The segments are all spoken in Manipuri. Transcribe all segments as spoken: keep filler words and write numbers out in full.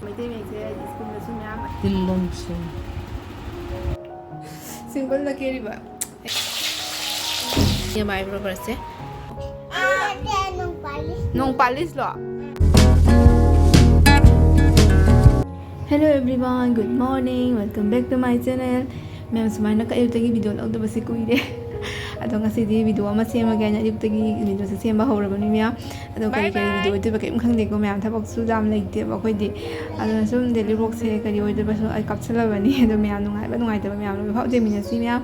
ꯃꯩꯇꯩ ꯃꯌꯦꯛꯁꯦ ꯁ꯭ꯀꯨꯜꯗꯁꯨ ꯃꯌꯥꯝ ꯇꯤꯜꯂꯣꯝꯁꯨ꯫ ꯁꯤꯝꯄꯜꯗ ꯀꯦꯔꯤꯕ꯫ ꯌꯦꯡꯕ ꯍꯥꯏꯕ꯭ꯔꯣ ꯕ꯭ꯔꯁꯁꯦ? ꯅꯣꯡ ꯄꯥꯂꯤꯁꯂꯣ? Hello everyone, good morning, welcome back to my channel. ꯃꯌꯥꯝ, ꯁꯨꯃꯥꯏꯅ ꯑꯌꯨꯛꯇꯒꯤ ꯚꯤꯗꯤꯑꯣ ꯂꯧꯗꯕꯁꯤ ꯀꯨꯏꯔꯦ꯫ ꯑꯗꯣ ꯉꯁꯤꯗꯤ ꯚꯤꯗꯤꯑꯣ ꯑꯃ ꯁꯦꯝꯃꯒꯦ ꯍꯥꯏꯅ ꯑꯌꯨꯛꯇꯒꯤ ꯚꯤꯗꯤꯑꯣꯁꯦ ꯁꯦꯝꯕ ꯍꯧꯔꯕꯅꯤ ꯃꯌꯥꯝ꯫ ꯑꯗꯣ ꯀꯔꯤ ꯀꯔꯤ ꯚꯤꯗꯤꯑꯣ ꯑꯣꯏꯗꯣꯏꯕ ꯀꯩꯝ ꯈꯪꯗꯦꯀꯣ ꯃꯌꯥꯝ, ꯊꯕꯛꯁꯨ ꯌꯥꯝ ꯂꯩꯇꯦꯕ ꯑꯩꯈꯣꯏꯗꯤ꯫ ꯑꯗꯨꯅ ꯁꯨꯝ ꯗꯦꯂꯤ ꯕ꯭ꯂꯣꯛꯁꯦ ꯀꯔꯤ ꯑꯣꯏꯗꯣꯏꯕ ꯁꯨꯝ ꯑꯩ ꯀꯥꯞꯁꯜꯂꯕꯅꯤ꯫ ꯑꯗꯣ ꯃꯌꯥꯝ, ꯅꯨꯡꯉꯥꯏꯕ ꯅꯨꯡꯉꯥꯏꯇꯕ ꯃꯌꯥꯝ ꯂꯣꯏ ꯐꯥꯎꯖꯃꯤꯟꯅꯁꯤ ꯃꯌꯥꯝ꯫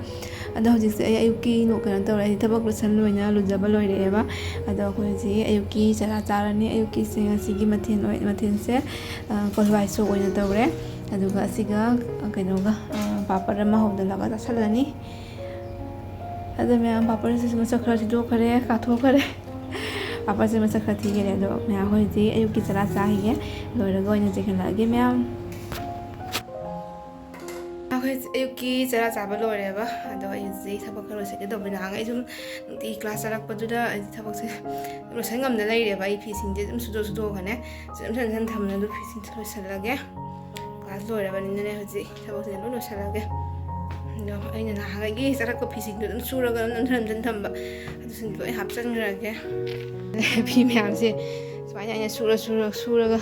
ꯑꯗꯣ ꯍꯧꯖꯤꯛꯁꯦ ꯑꯩ ꯑꯌꯨꯛꯀꯤ ꯅꯣ-, ꯀꯩꯅꯣ ꯇꯧꯔꯦ, ꯑꯩꯗꯤ ꯊꯕꯛ ꯂꯣꯏꯁꯟ ꯂꯣꯏꯅ ꯂꯨꯖꯕ ꯂꯣꯏꯔꯛꯑꯦꯕ꯫ ꯑꯗꯣ ꯑꯩꯈꯣꯏ ꯍꯧꯖꯤꯛ ꯑꯌꯨꯛꯀꯤ ꯆꯔꯥ ꯆꯥꯔꯅꯤ꯫ ꯑꯌꯨꯛꯀꯤꯁꯦ ꯉꯁꯤꯒꯤ ꯃꯊꯦꯜ ꯑꯣꯏ-, ꯃꯊꯦꯜꯁꯦ, ꯑ, ꯀꯣꯜ ꯍꯋꯥꯏ ꯁꯣꯛ ꯑꯣꯏꯅ ꯇꯧꯔꯦ꯫ ꯑꯗꯨꯒ ꯑꯁꯤꯒ, ꯑ, ꯀꯩꯅꯣꯒ, ꯑ, ꯄꯥꯄꯔ ꯑꯃ ꯍꯧꯗꯅꯒ ꯆꯥꯁꯜꯂꯅꯤ꯫ ꯑꯗꯣ ꯃꯌꯥꯝ, ꯄꯥꯄꯔꯁꯤꯁꯨ ꯃꯁꯛ ꯈꯔ ꯊꯤꯗꯣꯛꯈ꯭ꯔꯦ, ꯀꯥꯊꯣꯛꯈ꯭ꯔꯦ꯫ ꯄꯥꯄꯔꯁꯦ ꯃꯁꯛ ꯈꯔ ꯊꯤꯈꯔꯦ꯫ ꯑꯗꯣ ꯃꯌꯥꯝ, ꯑꯩꯈꯣꯏ ꯍꯧꯖꯤꯛ ꯑꯌꯨꯛꯀꯤ ꯆꯔꯥ ꯆꯥꯈꯤꯒꯦ, ꯂꯣꯏꯔꯒ ꯑꯣꯏꯅ ꯆꯦꯟꯈꯠꯂꯛꯑꯒꯦ ꯃꯌꯥꯝ꯫ ꯑꯩꯈꯣꯏ ꯑꯌꯨꯛꯀꯤ ꯆꯔꯥ ꯆꯥꯕ ꯂꯣꯏꯔꯦꯕ꯫ ꯑꯗꯣ ꯑꯩ ꯍꯧꯖꯤꯛ ꯊꯕꯛ ꯈꯔ ꯂꯣꯏꯁꯤꯟꯒꯦ ꯇꯧꯕꯅꯤ꯫ ꯅꯍꯥꯟꯈꯩ ꯁꯨꯝ ꯅꯨꯡꯇꯤꯒꯤ ꯀ꯭ꯂꯥꯁ ꯆꯠꯂꯛꯄꯗꯨꯗ ꯑꯩꯗꯤ ꯊꯕꯛꯁꯦ ꯂꯣꯏꯁꯟ ꯉꯝꯗ ꯂꯩꯔꯦꯕ꯫ ꯑꯩ ꯐꯤꯁꯤꯡꯁꯦ ꯑꯗꯨꯝ ꯁꯨꯗꯣꯛ ꯁꯨꯗꯣꯛꯑꯒꯅꯦ, ꯁꯨꯝ ꯁꯟ ꯁꯟ ꯊꯝꯕꯅ ꯑꯗꯨ ꯐꯤꯁꯤꯡꯁꯦ ꯂꯣꯏꯁꯜꯂꯒꯦ꯫ ꯀ꯭ꯂꯥꯁ ꯂꯣꯏꯔꯕꯅꯤꯅꯅꯦ, ꯍꯧꯖꯤꯛ ꯊꯕꯛꯁꯤꯡꯁꯦ ꯂꯣꯏ ꯂꯣꯏꯁꯜꯂꯒꯦ꯫ ꯑꯗꯣ ꯑꯩꯅ ꯅꯍꯥꯟꯈꯩꯒꯤ ꯆꯠꯂꯛꯄ ꯐꯤꯁꯤꯡꯗꯣ ꯑꯗꯨꯝ ꯁꯨꯔꯒ ꯑꯗꯨꯝ ꯅꯝꯁꯤꯟ ꯅꯝꯁꯤꯟ ꯊꯝꯕ, ꯑꯗꯨꯁꯤꯡꯗꯣ ꯂꯣꯏ ꯍꯥꯞꯆꯤꯟꯈ꯭ꯔꯒꯦ꯫ ꯐꯤ ꯃꯌꯥꯝꯁꯦ ꯁꯨꯃꯥꯏꯅ ꯑꯩꯅ ꯁꯨꯔ ꯁꯨꯔ ꯁꯨꯔꯒ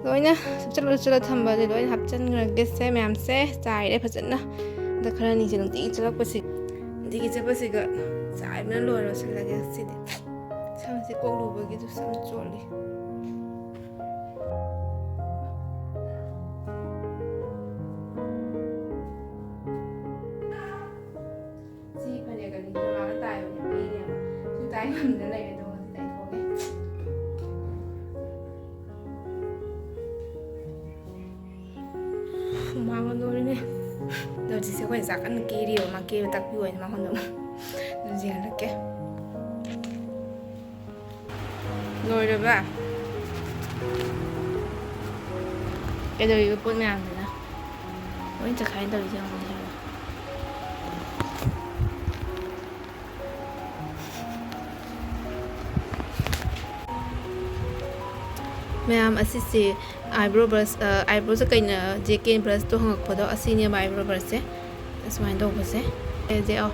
ꯂꯣꯏꯅ ꯁꯨꯞꯆꯜꯂ ꯁꯨꯞꯆꯜꯂ ꯊꯝꯕꯁꯦ ꯂꯣꯏꯅ ꯍꯥꯞꯆꯤꯟꯈ꯭ꯔꯒꯦꯁꯦ꯫ ꯃꯌꯥꯝꯁꯦ ꯆꯥꯏꯔꯦ ꯐꯖꯅ꯫ ꯍꯟꯗꯛ ꯈꯔ ꯑꯅꯤꯁꯦ ꯅꯨꯡꯇꯤꯒꯤ ꯆꯠꯂꯛꯄꯁꯤ, ꯅꯨꯡꯇꯤꯒꯤ ꯆꯠꯄꯁꯤꯒ ꯆꯥꯏꯕꯅ ꯂꯣꯏꯔꯦ꯫ ꯂꯣꯏꯁꯤꯜꯂꯒꯦ ꯁꯤꯗꯤ꯫ ꯁꯝꯁꯦ ꯀꯣꯛ ꯂꯨꯕꯒꯤꯗꯨ ꯁꯝ ꯆꯣꯠꯂꯤ꯫ ꯁꯤ ꯐꯅꯦꯛ ꯑꯅꯤꯁꯤ ꯃꯃꯥꯅ ꯇꯥꯏꯕꯅꯦ, ꯄꯤꯔꯦꯕ꯫ ꯁꯤ ꯇꯥꯏ ꯉꯝꯗꯅ ꯂꯩꯔꯦ, ꯑꯗꯣ ꯉꯁꯤ ꯇꯥꯏꯊꯣꯛꯑꯒꯦ꯫ ꯍꯨꯃꯥꯡꯅ ꯂꯣꯏꯔꯦꯅꯦ꯫ ꯑꯗꯣ ꯍꯧꯖꯤꯛꯁꯦ ꯑꯩꯈꯣꯏꯅ ꯆꯥꯛ ꯀꯟꯅ ꯀꯦꯔꯤꯕ, ꯃꯥ ꯀꯦꯕ ꯇꯥꯛꯄꯤꯌꯨ ꯍꯥꯏꯅ ꯃꯉꯣꯟꯗ ꯑꯃꯨꯛ ꯑꯗꯨꯝ ꯌꯦꯡꯍꯜꯂꯛꯀꯦ꯫ ꯂꯣꯏꯔꯕ? ꯀꯩꯗꯧꯔꯤꯕ ꯄꯣꯠ ꯃꯌꯥꯝꯗꯨꯅ? ꯂꯣꯏ ꯆꯈꯥꯏꯅ ꯇꯧꯔꯤꯁꯦ ꯌꯦꯡꯉꯣ, ꯌꯦꯡꯉꯣ꯫ ꯃꯌꯥꯝ, ꯑꯁꯤꯁꯦ eyebrow brush, ꯑ, eyebrow ꯁꯦ ꯀꯩꯅ, ꯖꯦ ꯀꯦ brush ꯇꯣ ꯍꯪꯉꯛꯄꯗꯣ, ꯑꯁꯤꯅꯦꯕ eyebrow brush ꯁꯦ꯫ ꯑꯁꯨꯃꯥꯏꯅ ꯇꯧꯕꯁꯦ꯫ ꯑꯦ, ꯖꯦ, ꯑꯣ꯫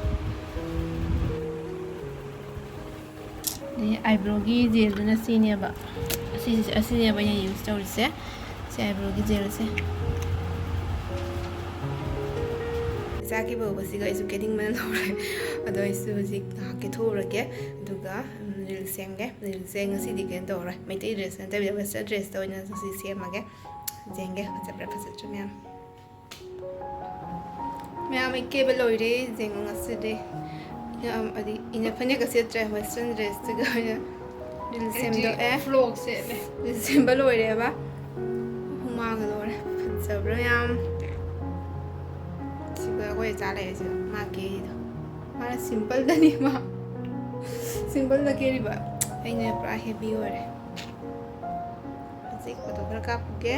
ꯑꯗꯩ eyebrow ꯒꯤ gel ꯗꯨꯅ ꯁꯤꯅꯦꯕ꯫ ꯑꯁꯤꯁꯦ, ꯑꯁꯤꯅꯦꯕ ꯑꯩꯅ use ꯇꯧꯔꯤꯁꯦ꯫ ꯁꯤ eyebrow ꯒꯤ gel ꯁꯦ꯫ ꯏꯆꯥ ꯀꯦꯕ ꯍꯧꯕꯁꯤꯒ ꯑꯩꯁꯨ ꯀꯦꯅꯤꯡꯕꯅ ꯂꯣꯏꯔꯦ꯫ ꯑꯗꯣ ꯑꯩꯁꯨ ꯍꯧꯖꯤꯛ ꯉꯥꯏꯍꯥꯛ ꯀꯦꯊꯣꯛꯎꯔꯒꯦ꯫ ꯑꯗꯨꯒ, ꯎꯝ, reels ꯁꯦꯝꯒꯦ꯫ Reels ꯁꯦ ꯉꯁꯤꯗꯤ ꯀꯩꯅꯣ ꯇꯧꯔꯔꯣꯏ꯫ ꯃꯩꯇꯩ dress ꯅꯠꯇꯕꯤꯗ western dress ꯇ ꯑꯣꯏꯅ ꯉꯁꯤ ꯁꯦꯝꯃꯒꯦ꯫ ꯌꯦꯡꯒꯦ ꯐꯖꯕ꯭ꯔꯥ ꯐꯖꯗ꯭ꯔꯥ ꯃꯌꯥꯝ꯫ ꯃꯌꯥꯝ, ꯑꯩ ꯀꯦꯕ ꯂꯣꯏꯔꯦ꯫ ꯌꯦꯡꯉꯣ ꯉꯁꯤꯗꯤ꯫ ꯌꯥꯝ, ꯑꯗꯤ ꯏꯅ ꯐꯅꯦꯛꯀ ꯁꯦꯠꯇ꯭ꯔꯦ꯫ Western dress ꯇꯨꯒ ꯑꯣꯏꯅ reels ꯁꯦꯝꯗꯣꯛꯑꯦ꯫ Vlog ꯁꯦꯝꯃꯦ꯫ Reels ꯁꯦꯝꯕ ꯂꯣꯏꯔꯦꯕ꯫ ꯍꯨꯃꯥꯡꯒ ꯂꯣꯏꯔꯦ꯫ ꯐꯖꯕ꯭ꯔꯥ ꯌꯥꯝ? ꯁꯤꯒ ꯑꯩꯈꯣꯏ ꯏꯆꯥ ꯂꯩꯔꯤꯁꯦ ꯃꯥ ꯀꯦꯔꯤꯗꯣ꯫ ꯃꯥꯅ simple ꯗꯅꯤ ꯃꯥ꯫ Simple ꯗ ꯀꯦꯔꯤꯕ꯫ ꯑꯩꯅ ꯄꯨꯔꯥ heavy ꯑꯣꯏꯔꯦ꯫ ꯍꯧꯖꯤꯛ photo ꯈꯔ ꯀꯥꯞꯄꯨꯒꯦ꯫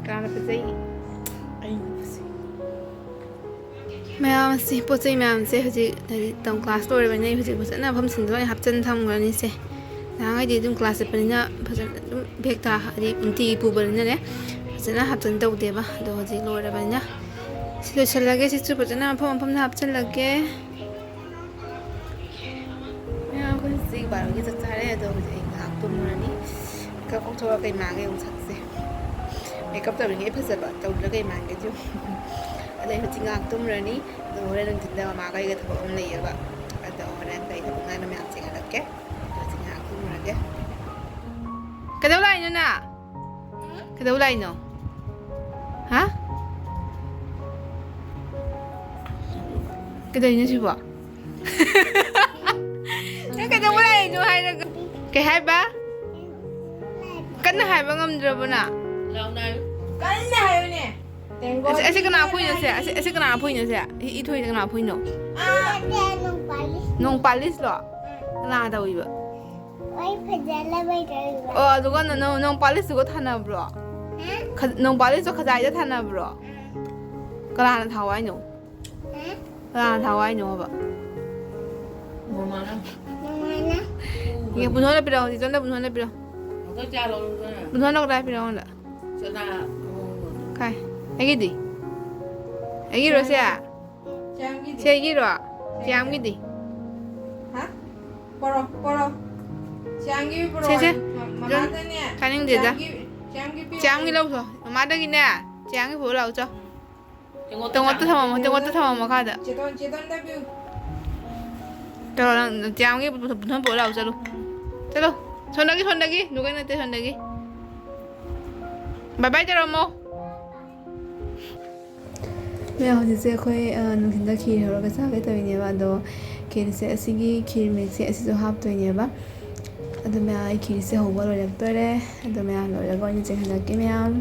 ꯀꯅꯥꯅ ꯐꯖꯩ? ꯑꯩꯅ ꯐꯖꯩ꯫ ꯃꯌꯥꯝꯁꯦ, ꯄꯣꯠ ꯆꯩ ꯃꯌꯥꯝꯁꯦ ꯍꯧꯖꯤꯛ, ꯍꯥꯏꯗꯤ, ꯇꯝ class ꯂꯣꯏꯔꯕꯅꯤꯅ ꯑꯩ ꯍꯧꯖꯤꯛ ꯐꯖꯅ ꯃꯐꯝꯁꯤꯡꯗ ꯂꯣꯏꯅ ꯍꯥꯞꯆꯤꯟ ꯊꯝꯈ꯭ꯔꯅꯤꯁꯦ꯫ ꯅꯍꯥꯟꯈꯩꯗꯤ ꯑꯗꯨꯝ class ꯆꯠꯄꯅꯤꯅ ꯐꯖꯅ ꯑꯗꯨꯝ bag ꯇ, ꯍꯥꯏꯗꯤ, ꯅꯨꯡꯇꯤꯒꯤ ꯄꯨꯕꯅꯤꯅꯅꯦ, ꯐꯖꯅ ꯍꯥꯞꯆꯤꯟ ꯇꯧꯗꯦꯕ꯫ ꯑꯗꯣ ꯍꯧꯖꯤꯛ ꯂꯣꯏꯔꯕꯅꯤꯅ ꯁꯤ ꯂꯣꯏꯁꯤꯜꯂꯒꯦ꯫ ꯁꯤꯁꯨ ꯐꯖꯅ ꯃꯐꯝ ꯃꯐꯝꯗ ꯍꯥꯞꯆꯤꯜꯂꯒꯦ꯫ ꯃꯌꯥꯝ, ꯑꯩꯈꯣꯏ ꯍꯧꯖꯤꯛ ꯕꯥꯔꯣꯒꯤ ꯆꯥꯛ ꯆꯥꯔꯦ꯫ ꯑꯗꯣ ꯍꯧꯖꯤꯛ ꯑꯩ ꯉꯥꯏꯍꯥꯛ ꯇꯨꯝꯃꯨꯔꯅꯤ꯫ Makeup ꯀꯣꯛꯊꯣꯛꯑꯒ ꯀꯩ ꯃꯥꯟꯒꯦ ꯑꯃꯨꯛ ꯁꯛꯁꯦ꯫ Makeup ꯇꯧꯔꯤꯉꯩ ꯐꯖꯕ, ꯇꯧꯗ꯭ꯔꯒ ꯀꯩ ꯃꯥꯟꯒꯦ ꯑꯗꯨ꯫ ꯑꯗꯩ ꯍꯧꯖꯤꯛ ꯉꯥꯏꯍꯥꯛ ꯇꯨꯝꯃꯨꯔꯅꯤ꯫ ꯑꯗꯣ ꯍꯣꯔꯦꯟ ꯅꯨꯡꯊꯤꯟꯗ ꯃꯃꯥꯒ ꯑꯩꯒ ꯊꯕꯛ ꯑꯃ ꯂꯩꯌꯦꯕ꯫ ꯑꯗꯣ ꯍꯣꯔꯦꯟ ꯀꯩ ꯊꯕꯛꯅꯣ ꯍꯥꯏꯅ ꯃꯌꯥꯝ ꯆꯦꯡꯍꯜꯂꯛꯀꯦ꯫ ꯑꯗꯣ ꯍꯧꯖꯤꯛ ꯉꯥꯏꯍꯥꯛ ꯇꯨꯝꯃꯨꯔꯒꯦ꯫ ꯀꯩꯗꯧ ꯂꯥꯛꯏꯅꯣ ꯅꯪ? ꯀꯩꯗꯧ ꯂꯥꯛꯏꯅꯣ? ꯍꯥ? ꯀꯩꯗꯧꯔꯤꯅꯣ ꯁꯤꯕꯣ? ꯅꯪ ꯀꯩꯗꯧꯕ ꯂꯥꯛꯏꯅꯣ ꯍꯥꯏꯔꯒ? ꯀꯩ ꯍꯥꯏꯕ? ꯀꯟꯅ ꯍꯥꯏꯕ ꯉꯝꯗ꯭ꯔꯕꯣ ꯅꯪ? ꯀꯟꯅ ꯍꯥꯏꯌꯨꯅꯦ꯫ ꯑꯁꯤ, ꯑꯁꯤ ꯀꯅꯥ ꯐꯨꯏꯅꯣ ꯁꯦ? ꯑꯁꯤ, ꯑꯁꯤ ꯀꯅꯥ ꯐꯨꯏꯅꯣ ꯁꯦ? ꯏ, ꯏ ꯊꯣꯛꯏꯁꯦ ꯀꯅꯥ ꯐꯨꯏꯅꯣ? ꯅꯣꯡ ꯄꯥꯂꯤꯁꯂꯣ? ꯀꯅꯥ ꯇꯧꯏꯕ? ꯑꯩ ꯐꯖꯅꯕꯩ ꯇꯧꯔꯤꯕ꯫ ꯑꯣ, ꯑꯗꯨꯒ ꯅ-, ꯅ-, ꯅꯣꯡ ꯄꯥꯂꯤꯁꯇꯨꯒ ꯊꯥꯅꯕ꯭ꯔꯣ? ꯍꯥ? ꯈ-, ꯅꯣꯡ ꯄꯥꯂꯤꯁꯇꯣ ꯈꯖꯥꯏꯗ ꯊꯥꯅꯕ꯭ꯔꯣ? ꯎꯝ꯫ ꯀꯅꯥꯅ ꯊꯥꯎ ꯍꯥꯏꯅꯣ? ꯍꯥ? ꯀꯅꯥꯅ ꯊꯥꯎ ꯍꯥꯏꯅꯣꯕ? ꯃꯃꯥꯅ꯫ ꯃꯃꯥꯅ꯫ ꯌꯦ, ꯄꯨꯊꯣꯛꯅ ꯄꯤꯔꯛꯑꯣ, ꯍꯧꯖꯤꯛ ꯆꯟꯗ ꯄꯨꯊꯣꯛꯅ ꯄꯤꯔꯛꯑꯣ꯫ ꯑꯃꯨꯛꯇ ꯆꯥ ꯂꯧꯔꯨꯗꯅ꯫ ꯄꯨꯊꯣꯛꯅ ꯀꯗꯥꯏ ꯄꯤꯔꯛꯑꯣ ꯑꯩꯉꯣꯟꯗ? ꯆꯅꯥ ꯊꯣꯡꯕꯗꯣ꯫ ꯀꯥꯏ? ꯑꯩꯒꯤꯗꯤ? ꯑꯩꯒꯤꯔꯣ ꯁꯦ? ꯆꯥꯝꯒꯤꯗꯤ? ꯁꯦ ꯑꯩꯒꯤꯔꯣ? ꯆꯥꯝꯒꯤꯗꯤ? ꯍꯥ? ꯄꯣꯔꯣ, ꯄꯣꯔꯣ꯫ ꯆꯥꯝꯒꯤ ꯄꯣꯔꯣ꯫ ꯁꯦ, ꯁꯦ꯫ ꯃ-, ꯃꯃꯥꯗꯅꯦ꯫ ꯆꯥꯅꯤꯡꯗꯦꯗ꯫ ꯆꯥꯝꯒꯤ, ꯆꯥꯝꯒꯤ ꯄꯤꯔꯛꯑꯣ꯫ ꯆꯥꯝꯒꯤ ꯂꯧꯈꯣ꯫ ꯃꯃꯥꯗꯒꯤꯅꯦ꯫ ꯆꯥꯝꯒꯤ ꯄꯨꯔꯛꯑꯣ ꯂꯥꯛꯑꯣ ꯆꯣ꯫ ꯇꯦꯡꯀꯣꯠꯇ ꯇꯦꯡꯀꯣꯠꯇ ꯊꯝꯃꯝꯃꯣ, ꯇꯦꯡꯀꯣꯠꯇ ꯊꯝꯃꯝꯃꯣ ꯃꯈꯥꯗ꯫ ꯆꯦꯇꯣꯟ, ꯆꯦꯇꯣꯟꯗ ꯄꯤꯌꯨ꯫ ꯇꯧꯔꯣ, ꯅꯪ ꯆꯥꯝꯒꯤ ꯄꯨꯊꯣꯛ-, ꯄꯨꯊꯣꯛ ꯄꯨꯔꯛꯑꯣ ꯆꯠꯂꯨ꯫ ꯆꯠꯂꯨ꯫ ꯁꯣꯝꯗꯒꯤ, ꯁꯣꯝꯗꯒꯤ꯫ ꯂꯨꯒꯩ ꯅꯠꯇꯦ, ꯁꯣꯝꯗꯒꯤ꯫ ꯕꯥꯏ ꯕꯥꯏ ꯇꯧꯔꯝꯃꯣ꯫ ꯃꯌꯥꯝ, ꯍꯧꯖꯤꯛꯁꯦ ꯑꯩꯈꯣꯏ, ꯑ, ꯅꯨꯡꯊꯤꯟꯗ ꯈꯤꯔ ꯍꯧꯔꯒ ꯆꯥꯒꯦ ꯇꯧꯔꯤꯅꯦꯕ꯫ ꯑꯗꯣ ꯈꯤꯔꯁꯦ, ꯑꯁꯤꯒꯤ ꯈꯤꯔ ꯃꯤꯛꯁꯁꯦ ꯑꯁꯤꯁꯨ ꯍꯥꯞꯇꯣꯏꯅꯦꯕ꯫ ꯑꯗꯣ ꯃꯌꯥꯝ, ꯑꯩ ꯈꯤꯔꯁꯦ ꯍꯧꯕ ꯂꯣꯏꯔꯛꯇꯣꯔꯦ꯫ ꯑꯗꯣ ꯃꯌꯥꯝ ꯂꯣꯏꯔꯒ ꯑꯣꯏꯅ ꯆꯦꯟꯍꯜꯂꯛꯀꯦ ꯃꯌꯥꯝ꯫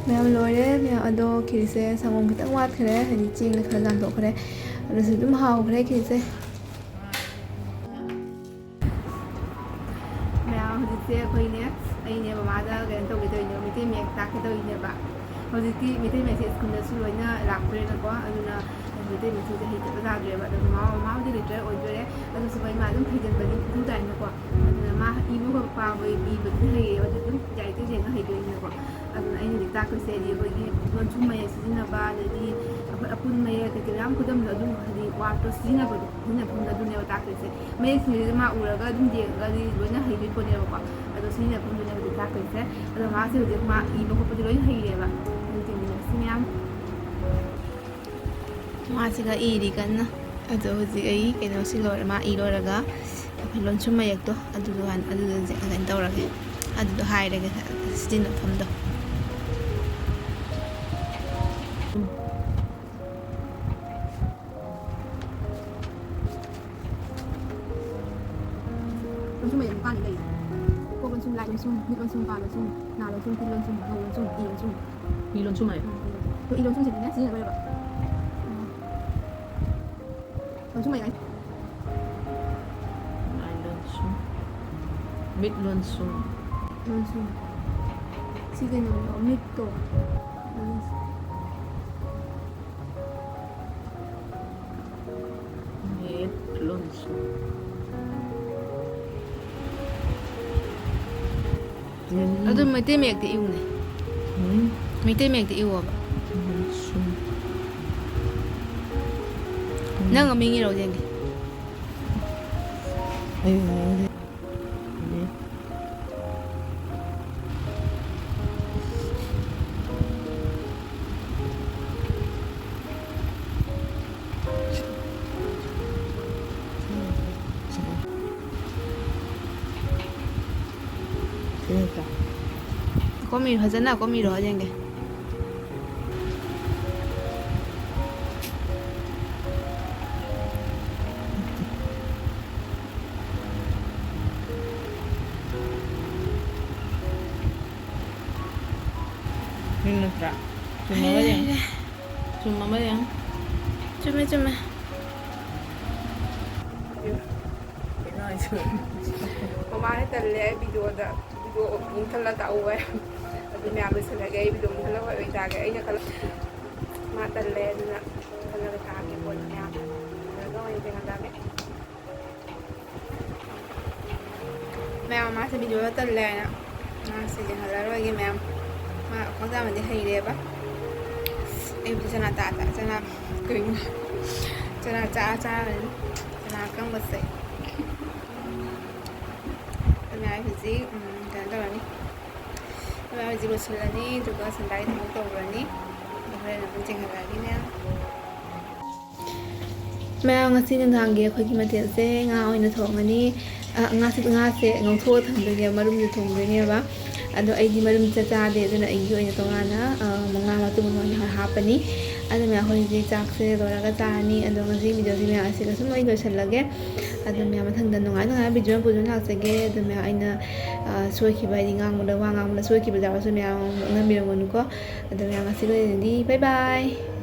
ꯃꯌꯥꯝ ꯂꯣꯏꯔꯦ ꯃꯌꯥꯝ꯫ ꯑꯗꯣ ꯈꯤꯔꯁꯦ ꯁꯪꯒꯣꯝ ꯈꯤꯇꯪ ꯋꯥꯠꯈ꯭ꯔꯦ, ꯍꯥꯏꯗꯤ ꯆꯦꯡꯅ ꯈꯔ ꯂꯥꯡꯊꯣꯛꯈ꯭ꯔꯦ꯫ ꯑꯗꯨꯁꯨ ꯑꯗꯨꯝ ꯍꯥꯎꯈ꯭ꯔꯦ ꯈꯤꯔꯁꯦ꯫ ꯃꯌꯥꯝ, ꯍꯧꯖꯤꯛꯁꯦ ꯑꯩꯈꯣꯏꯅꯦ, ꯑꯩꯅꯦ ꯃꯃꯥꯗ ꯀꯩꯅꯣ ꯇꯧꯒꯦ ꯇꯧꯔꯤꯅꯦꯕ, ꯃꯩꯇꯩ ꯃꯌꯦꯛ ꯇꯥꯛꯀꯦ ꯇꯧꯔꯤꯅꯦꯕ꯫ ꯍꯧꯖꯤꯛꯇꯤ ꯃꯩꯇꯩ ꯃꯌꯦꯛꯁꯦ ꯁ꯭ꯀꯨꯜꯗꯁꯨ ꯂꯣꯏꯅ ꯂꯥꯛꯇ꯭ꯔꯦꯅꯀꯣ, ꯑꯗꯨꯅ ꯃꯩꯇꯩ ꯃꯌꯦꯛꯁꯤꯡꯁꯦ ꯍꯩꯇꯕ ꯌꯥꯗ꯭ꯔꯦꯕ꯫ ꯑꯗꯣ ꯃꯃꯥ, ꯃꯃꯥꯕꯨꯗꯤ ꯂꯤꯇꯔꯦꯠ ꯑꯣꯏꯗꯣꯔꯦ, ꯑꯗꯨꯁꯨ ꯃꯣꯏ ꯃꯥ ꯑꯗꯨꯝ ꯍꯩꯖꯤꯟꯕꯗꯤ ꯃꯊꯧ ꯇꯥꯏꯅꯀꯣ꯫ ꯑꯗꯨꯅ ꯃꯥ ꯏꯕ ꯈꯣꯠꯄ ꯄꯥꯕ ꯏꯕꯗꯤ ꯍꯩꯌꯦ, ꯑꯗꯨ ꯑꯗꯨꯝ ꯂꯥꯏꯔꯤꯛꯇ ꯌꯦꯡꯉ ꯍꯩꯗꯣꯏꯅꯤꯅꯀꯣ꯫ ꯑꯗꯨꯅ ꯑꯩꯅ ꯍꯧꯖꯤꯛ ꯇꯥꯛꯇꯣꯏꯁꯦ ꯍꯥꯏꯗꯤ ꯑꯩꯈꯣꯏꯒꯤ ꯂꯣꯟꯁꯨꯝ ꯃꯌꯦꯛ ꯁꯤꯖꯤꯟꯅꯕ, ꯑꯗꯩꯗꯤ ꯑꯩꯈꯣꯏ ꯑꯄꯨꯟ ꯃꯌꯦꯛ ꯀꯩꯀꯩ ꯃꯌꯥꯝ ꯈꯨꯗꯝꯗꯣ ꯑꯗꯨꯝ ꯍꯥꯏꯗꯤ ꯋꯥꯔꯗꯇꯣ ꯁꯤꯖꯤꯟꯅꯕꯗꯣ, ꯁꯤꯖꯤꯟꯅꯐꯝꯗꯣ ꯑꯗꯨꯅꯦꯕ ꯇꯥꯛꯇꯣꯏꯁꯦ꯫ ꯃꯌꯦꯛꯁꯤꯡꯁꯤꯗꯤ ꯃꯥ ꯎꯔꯒ ꯑꯗꯨꯝ ꯌꯦꯡꯉꯒꯗꯤ ꯂꯣꯏꯅ ꯍꯩꯗꯣꯏ ꯄꯣꯠꯅꯦꯕꯀꯣ꯫ ꯑꯗꯣ ꯁꯤꯖꯤꯟꯅꯐꯝꯗꯨꯅꯦ ꯍꯧꯖꯤꯛ ꯇꯥꯛꯇꯣꯏꯁꯦ꯫ ꯑꯗꯣ ꯃꯥꯁꯦ ꯍꯧꯖꯤꯛ ꯃꯥ ꯏꯕ ꯈꯣꯠꯄꯗꯤ ꯂꯣꯏꯅ ꯍꯩꯔꯦꯕ꯫ ꯑꯗꯨ ꯆꯤꯡꯕꯤꯅꯦ ꯁꯤ ꯃꯌꯥꯝ꯫ ꯃꯥꯁꯤꯒ ꯏꯔꯤ ꯀꯟꯅ꯫ ꯑꯗꯣ ꯍꯧꯖꯤꯛ ꯑꯩ ꯀꯩꯅꯣꯁꯤ ꯂꯣꯏꯔꯦ, ꯃꯥ ꯏ ꯂꯣꯏꯔꯒ ꯑꯩꯈꯣꯏ ꯂꯣꯟꯁꯨꯝ ꯃꯌꯦꯛꯇꯣ ꯑꯗꯨꯗꯣ ꯍꯥꯟ-, ꯑꯗꯨꯗ ꯍꯧꯖꯤꯛ ꯀꯩꯅꯣ ꯇꯧꯔꯒꯦ, ꯑꯗꯨꯗꯣ ꯍꯥꯏꯔꯒꯦ ꯁꯤꯖꯤꯟꯅꯐꯝꯗꯣ꯫ ꯂꯣꯟꯁꯨꯝ ꯃꯌꯦꯛ ꯅꯤꯄꯥꯟꯗꯤ ꯂꯩ꯫ ꯀꯣꯛ ꯂꯣꯟꯁꯨꯝ, ꯂꯥꯏ ꯂꯣꯟꯁꯨꯝ, ꯃꯤꯠ ꯂꯣꯟꯁꯨꯝ, ꯄꯥ ꯂꯣꯟꯁꯨꯝ, ꯅꯥ ꯂꯣꯟꯁꯨꯝ, ꯇꯤꯜ ꯂꯣꯟꯁꯨꯝ, ꯉꯧ ꯂꯣꯟꯁꯨꯝ, ꯏ ꯂꯣꯟꯁꯨꯝ꯫ ꯃꯤ ꯂꯣꯟꯁꯨꯝ ꯍꯥꯏꯌꯣ꯫ ꯎꯝ, ꯏ ꯂꯣꯟꯁꯨꯝ꯫ ꯑꯗꯣ ꯏ ꯂꯣꯟꯁꯨꯝꯁꯤꯗꯤꯅꯦ ꯁꯤꯖꯤꯟꯅꯔꯣꯏꯕ꯫ ꯎꯝ꯫ ꯂꯣꯟꯁꯨꯝ ꯃꯌꯦꯛ ꯍꯥꯏ꯫ ꯂꯥꯏ ꯂꯣꯟꯁꯨꯝ꯫ ꯃꯤꯠ ꯂꯣꯟꯁꯨꯝ꯫ ꯂꯣꯟꯁꯨꯝ꯫ ꯁꯤ ꯀꯩꯅꯣꯗꯣ, ꯃꯤꯠꯇꯣ꯫ ꯎꯝ꯫ ꯃꯤꯠ ꯂꯣꯟꯁꯨꯝ꯫ ꯑꯗꯨ ꯃꯩꯇꯩ ꯃꯌꯦꯛꯇ ꯏꯌꯨꯅꯦ꯫ ꯎꯝ꯫ ꯃꯩꯇꯩ ꯃꯌꯦꯛꯇ ꯏꯌꯣꯕ꯫ ꯎꯝ, ꯁꯨꯝ꯫ ꯅꯪ ꯃꯃꯤꯡ ꯏꯔꯣ ꯌꯦꯡꯒꯦ꯫ ꯑꯩ ꯃꯃꯤꯡꯁꯦ꯫ ꯀꯣꯃꯤꯔꯣ, ꯐꯖꯅ ꯀꯣꯃꯤꯔꯣ ꯌꯦꯡꯒꯦ꯫ ꯅꯠꯇ꯭ꯔꯥ? ꯆꯨꯝꯃꯕ ꯌꯦꯡꯉꯨ꯫ ꯆꯨꯝꯃꯕ ꯌꯦꯡꯉꯨ꯫ ꯆꯨꯝꯃꯦ, ꯆꯨꯝꯃꯦ꯫ ꯀꯩꯅꯣ ꯍꯥꯏꯁꯤꯕꯣ? ꯃꯃꯥꯅ ꯇꯜꯂꯦ ꯑꯩ ꯚꯤꯗꯤꯑꯣꯗ, ꯚꯤꯗꯤꯑꯣ ꯃꯨꯟꯊꯠꯂ ꯇꯥꯛꯎ ꯍꯥꯏ꯫ ꯑꯗꯨ ꯃꯌꯥꯝ ꯂꯣꯏꯁꯤꯜꯂꯒꯦ ꯑꯩ ꯚꯤꯗꯤꯑꯣ ꯃꯨꯟꯊꯠꯂ ꯍꯣꯏ ꯑꯣꯏ ꯇꯥꯔꯒꯦ꯫ ꯑꯩꯅ ꯈꯜꯂ-, ꯃꯥ ꯇꯜꯂꯦ ꯑꯗꯨꯅ ꯃꯨꯟꯊꯠꯂꯒ ꯇꯥꯛꯑꯒꯦ ꯀꯣꯟꯅ ꯃꯌꯥꯝ꯫ ꯃꯨꯟꯊꯠꯂꯒ ꯑꯣꯏꯅ ꯊꯦꯡꯅꯔꯒꯦ꯫ ꯃꯌꯥꯝ ꯃꯥꯁꯦ ꯚꯤꯗꯤꯑꯣꯗ ꯇꯜꯂꯦ ꯍꯥꯏꯅ ꯃꯥꯁꯦ ꯌꯦꯡꯍꯜꯂꯔꯣꯏꯒꯦ ꯃꯌꯥꯝ꯫ ꯃꯥ ꯈꯣꯡꯖꯥꯃꯗꯤ ꯍꯩꯔꯦꯕ꯫ ꯑꯩꯕꯨꯗꯤ ꯆꯅꯥ ꯆꯥ ꯆꯥ ꯆꯅꯥ ꯀꯩꯅꯣ ꯆꯅꯥ ꯆꯥ ꯆꯥꯔꯅꯤ꯫ ꯆꯅꯥ ꯑꯀꯪꯕꯁꯦ꯫ ꯑꯗꯨꯅ ꯑꯩ ꯍꯧꯖꯤꯛ, ꯎꯝ, ꯀꯩꯅꯣ ꯇꯧꯔꯅꯤ꯫ ꯑꯗꯨꯅ ꯍꯧꯖꯤꯛ ꯂꯣꯏꯁꯤꯜꯂꯅꯤ, ꯑꯗꯨꯒ ꯁꯟꯗꯥꯏ ꯊꯕꯛ ꯇꯧꯔꯅꯤ꯫ ꯍꯣꯔꯦꯟ ꯑꯃꯨꯛ ꯆꯦꯟꯈꯠꯂꯛꯑꯅꯤ ꯃꯌꯥꯝ꯫ ꯃꯌꯥꯝ, ꯉꯁꯤ ꯅꯨꯡꯗꯥꯡꯒꯤ ꯑꯩꯈꯣꯏꯒꯤ ꯃꯊꯦꯜꯁꯦ ꯉꯥ ꯑꯣꯏꯅ ꯊꯣꯡꯉꯅꯤ꯫ ꯑ, ꯉꯥꯁꯤ, ꯉꯥꯁꯦ ꯉꯧꯊꯣꯛꯑ ꯊꯝꯗꯣꯏꯅꯦꯕ, ꯃꯔꯨꯝꯁꯦ ꯊꯣꯡꯗꯣꯏꯅꯦꯕ꯫ ꯑꯗꯣ ꯑꯩꯗꯤ ꯃꯔꯨꯝꯁꯦ ꯆꯥꯗꯦ, ꯑꯗꯨꯅ ꯑꯩꯒꯤ ꯑꯣꯏꯅ ꯇꯣꯉꯥꯟꯅ, ꯑ, ꯉꯥ ꯃꯇꯨꯝ ꯑꯃ ꯑꯣꯏꯅ ꯍꯥꯞꯄꯅꯤ꯫ ꯑꯗꯣ ꯃꯌꯥꯝ, ꯑꯩꯈꯣꯏ ꯍꯧꯖꯤꯛ ꯆꯥꯛꯁꯦ ꯂꯣꯏꯔꯒ ꯆꯥꯔꯅꯤ꯫ ꯑꯗꯣ ꯉꯁꯤ ꯚꯤꯗꯤꯑꯣꯁꯦ ꯃꯌꯥꯝ ꯑꯁꯤꯗ ꯁꯨꯝ ꯑꯩ ꯂꯣꯏꯁꯤꯜꯂꯒꯦ꯫ ꯑꯗꯣ ꯃꯌꯥꯝ, ꯃꯊꯪꯗ ꯅꯨꯡꯉꯥꯏ ꯅꯨꯡꯉꯥꯏꯕ ꯚꯤꯗꯤꯑꯣ ꯑꯃ ꯄꯨꯗꯨꯅ ꯂꯥꯛꯆꯒꯦ꯫ ꯑꯗꯣ ꯃꯌꯥꯝ, ꯑꯩꯅ, ꯑ, ꯁꯣꯏꯈꯤꯕ, ꯍꯥꯏꯗꯤ ꯉꯥꯡꯕꯗ, ꯋꯥ ꯉꯥꯡꯕꯗ ꯁꯣꯏꯈꯤꯕ ꯌꯥꯎꯔꯁꯨ ꯃꯌꯥꯝ ꯉꯥꯡꯕꯤꯔꯝꯒꯅꯨꯀꯣ꯫ ꯑꯗꯣ ꯃꯌꯥꯝ, ꯉꯁꯤꯒꯤ ꯑꯣꯏꯅꯗꯤ bye bye꯫